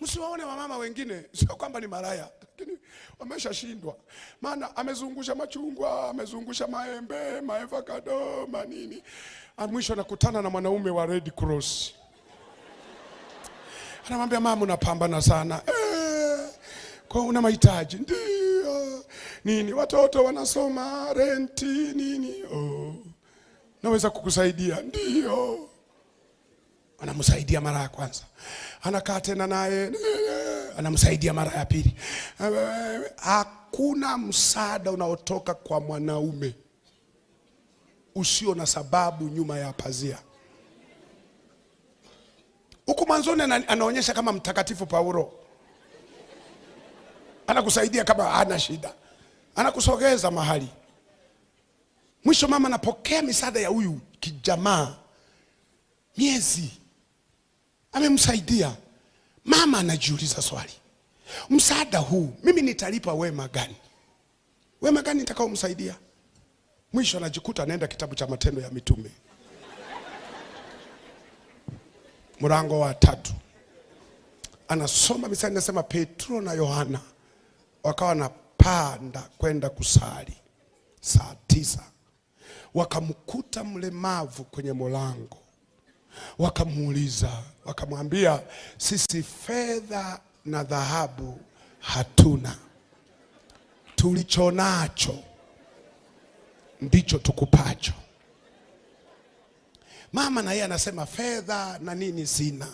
Msiwaone wamama wengine, sio kwamba ni malaya, lakini wameshashindwa. Maana amezungusha machungwa, amezungusha maembe, maevakado, manini. Mwisho anakutana na mwanaume wa Red Cross. Anamwambia, mama, unapambana sana. Kwa una mahitaji? Ndio. Nini, watoto wanasoma, renti nini? Oh. Naweza kukusaidia? Ndio. Anamsaidia mara ya kwanza, anakaa tena naye, anamsaidia mara ya pili. Hakuna msaada unaotoka kwa mwanaume usio na sababu nyuma ya pazia. Huku mwanzoni anaonyesha kama mtakatifu Paulo, anakusaidia kama hana shida, anakusogeza mahali. Mwisho mama anapokea misaada ya huyu kijamaa, miezi amemsaidia. Mama anajiuliza swali, msaada huu mimi nitalipa wema gani? Wema gani nitakaomsaidia? Mwisho anajikuta anaenda kitabu cha Matendo ya Mitume mlango wa 3, anasoma misali, nasema Petro na Yohana wakawa wanapanda kwenda kusali saa 9, wakamkuta mlemavu kwenye mlango, wakamuuliza, wakamwambia, sisi fedha na dhahabu hatuna, tulichonacho ndicho tukupacho. Mama na yeye anasema fedha na nini sina,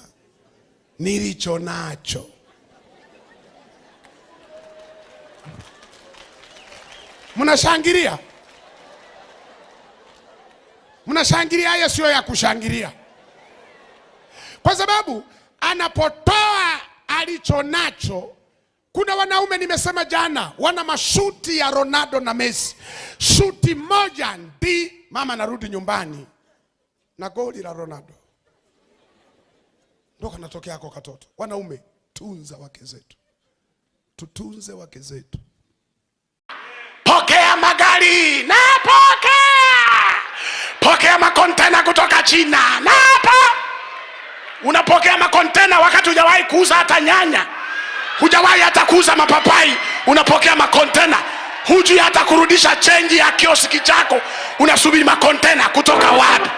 nilicho nacho. Mnashangilia? Mnashangilia? Haya sio ya kushangilia, kwa sababu anapotoa alicho nacho. Kuna wanaume nimesema jana wana mashuti ya Ronaldo na Messi, shuti moja ndi mama anarudi nyumbani na goli la Ronaldo ndo kanatokea kwa katoto. Wanaume, tunza wake zetu, tutunze wake zetu. Pokea magari, napokea. Pokea makontena kutoka China, napa. Unapokea makontena wakati hujawahi kuuza hata nyanya, hujawahi hata kuuza mapapai, unapokea makontena. Hujui hata kurudisha chenji ya kioski chako, unasubiri makontena kutoka wapi?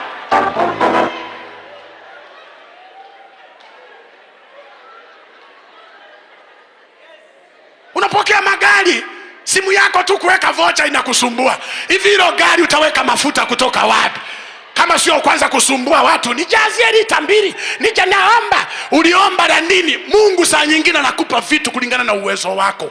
Unapokea magari, simu yako tu kuweka vocha inakusumbua. Hivi hilo gari utaweka mafuta kutoka wapi? Kama sio kwanza kusumbua watu, nijazie lita 2, nija naomba. Uliomba la nini? Mungu saa nyingine anakupa vitu kulingana na uwezo wako.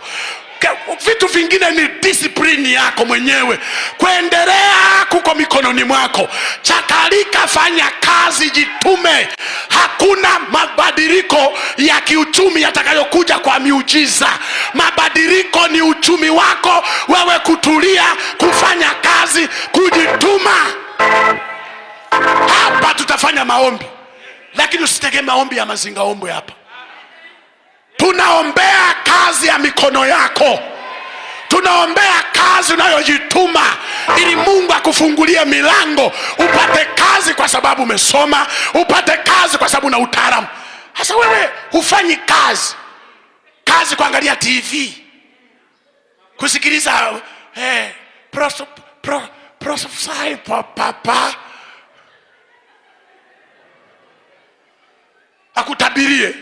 Vitu vingine ni discipline yako mwenyewe. Kuendelea kuko mikononi mwako. Chakalika, fanya kazi, jitume. Hakuna mabadiliko ya kiuchumi yatakayokuja kwa miujiza. Mabadiliko ni uchumi wako wewe, kutulia, kufanya kazi, kujituma. Hapa tutafanya maombi, lakini usitegemee maombi ya mazinga ombwe hapa. Tunaombea kazi ya mikono yako, tunaombea kazi unayojituma, ili Mungu akufungulie milango, upate kazi kwa sababu umesoma, upate kazi kwa sababu una utaalamu. Sasa wewe hufanyi kazi, kazi kuangalia TV, kusikiliza prophesy papa akutabirie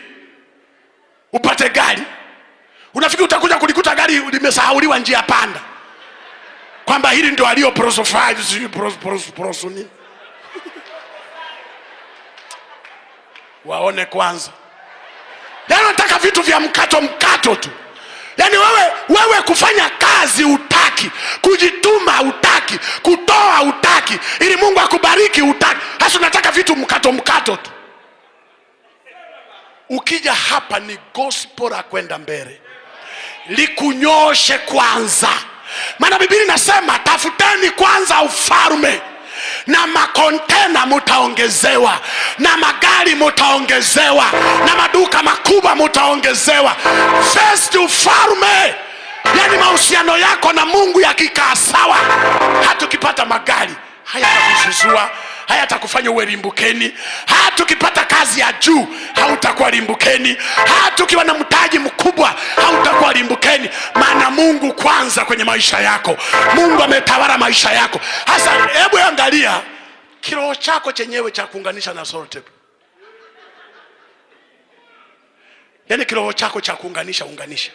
upate gari. Unafikiri utakuja kulikuta gari limesahauliwa njia panda, kwamba hili ndio alio prophesy, sijui pros nini? Waone kwanza. Yaani unataka vitu vya mkato mkato tu. Yaani wewe kufanya kazi hutaki, kujituma hutaki, kutoa hutaki, ili Mungu akubariki hutaki. Hasa unataka vitu mkato mkato tu. Ukija hapa ni gospel la kwenda mbele, likunyoshe kwanza. Maana Biblia inasema tafuteni kwanza ufalme, na makontena mutaongezewa, na magari mutaongezewa, na maduka makubwa mutaongezewa. First ufalme, yani mahusiano yako na Mungu yakikaa sawa, hata ukipata magari hayatakuzuzua, hayatakufanya uwe limbukeni. Hata ukipata kazi ya juu hautakuwa limbukeni. Hata ukiwa na mtaji mkubwa hautakuwa limbukeni, maana Mungu kwanza kwenye maisha yako. Mungu ametawala maisha yako. Hasa hebu angalia kiroho chako chenyewe cha kuunganisha na salt tape. Yaani kiroho chako cha kuunganisha unganisha.